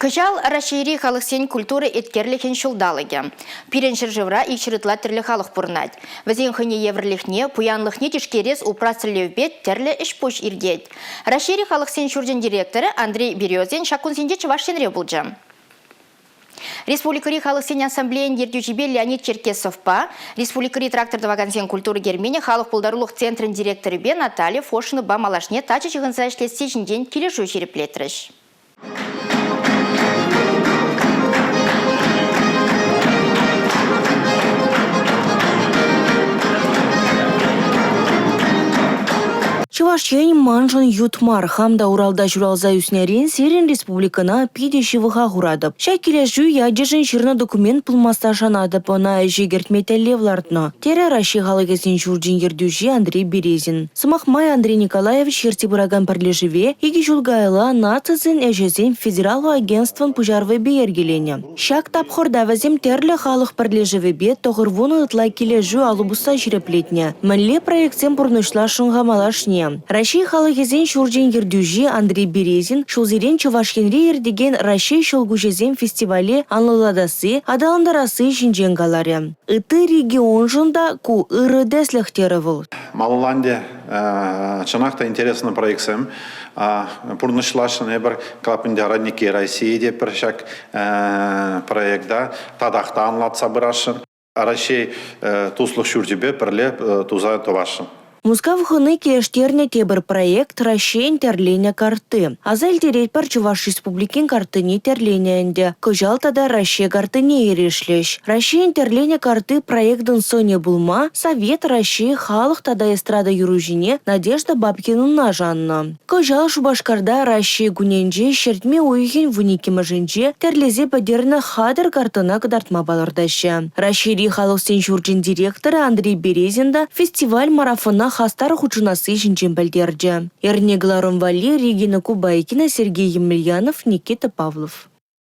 Кӑҫал Раҫҫейри халӑхсен культура еткерлӗхӗн ҫулталӑкӗ. Пирӗн ҫӗршывра икҫӗр ытла тӗрлӗ халӑх пурӑнать. Вӗсен хӑйне евӗрлӗхне, пуянлӑхне тишкерес упрас тӗллевпе тӗрлӗ ӗҫ-пуҫ иртет. Раҫҫейри халӑхсен ҫурчӗн директорӗ Андрей Березин ҫак кунсенче Чӑваш Енре пулчӗ. Республикӑри халӑхсен ассамблейин ертӳҫипе Леонид Черкесовпа, республикӑри трактор тӑвакансен культура керменӗ халӑх пултарулӑх центрӗн директорӗпе Наталья Фошинӑпа малашне тачӑ ҫыхӑнса ӗҫлесси ҫинчен килӗшӳ ҫирӗплетрӗҫ. Чӑваш Ен маншӑн ют мар. Хам та Уралта ҫуралса ӳснӗрен сирӗн республикӑна питӗ ҫывӑха хуратӑп. Ҫак килӗшӳ ячӗшӗн ҫырнӑ документ пулмасса шанатӑп, ӑна ӗҫе кӗртме тӗллев лартнӑ, терӗ Раҫҫей халӑхӗсен ҫурчӗн ертӳҫи Андрей Березин. Сӑмах май, Андрей Николаевич ертсе пыракан пӗрлешӗве икӗ ҫул каялла Нацисен ӗҫӗсен федераллӑ агентствӑн пуҫарӑвӗпе йӗркеленӗ. Ҫак тапхӑрта вӗсем тӗрлӗ халӑх пӗрлешӗвӗпе 90 ытла килӗшӳ алӑ пусса ҫирӗплетнӗ. Мӗнле проектсем пурнӑҫласшӑн-ха малашне? Раҫҫей халӑхӗсен ҫурчӗн ертӳҫи Андрей Березин ҫулсерен Чӑваш Енре иртекен Раҫҫей ҫӑлкуҫӗсем фестивале анлӑлатасси, аталантарасси ҫинчен каларӗ. Ытти регионшӑн та ку ырӑ тӗслӗх терӗ вӑл. Малалла чӑнах та интереслӗ проектсем пурнӑҫласшӑн эпир. Калап ӗнтӗ Родники России те пӗр ҫак проекта татах та анлатса пырасшӑн. Раҫҫей туслӑх ҫурчӗпе пӗрле туса тӑвасшӑн. Мускав хӑни килӗштернӗ тепӗр проект Раҫҫейӗн тӗрленӗ картти. Аса илтеретпӗр, Чӑваш Республикин карттине тӗрленӗ ӗнтӗ. Кӑҫал тата Раҫҫей карттине эрешлӗҫ. Раҫҫейӗн тӗрленӗ картти проектӑн сӑнӗ пулма Совет Раҫҫей халӑх тата эстрада юрӑҫине Надежда Бабкинӑна шаннӑ. Кӑҫал Шупашкарта Раҫҫей кунӗнче ҫӗртме уйӑхӗн вуниккӗмӗшӗнче тӗрлесе пӗтернӗ хатӗр карттӑна кӑтартма палӑртаҫҫӗ. Раҫҫейри халӑхсен ҫурчӗн директорӗ Андрей Березин та фестиваль-марафона хастар хутшӑнасси ҫинчен пӗлтерчӗ. Эрне кӑларӑм валли Регина Кубайкина, Сергей Емельянов, Никита Павлов.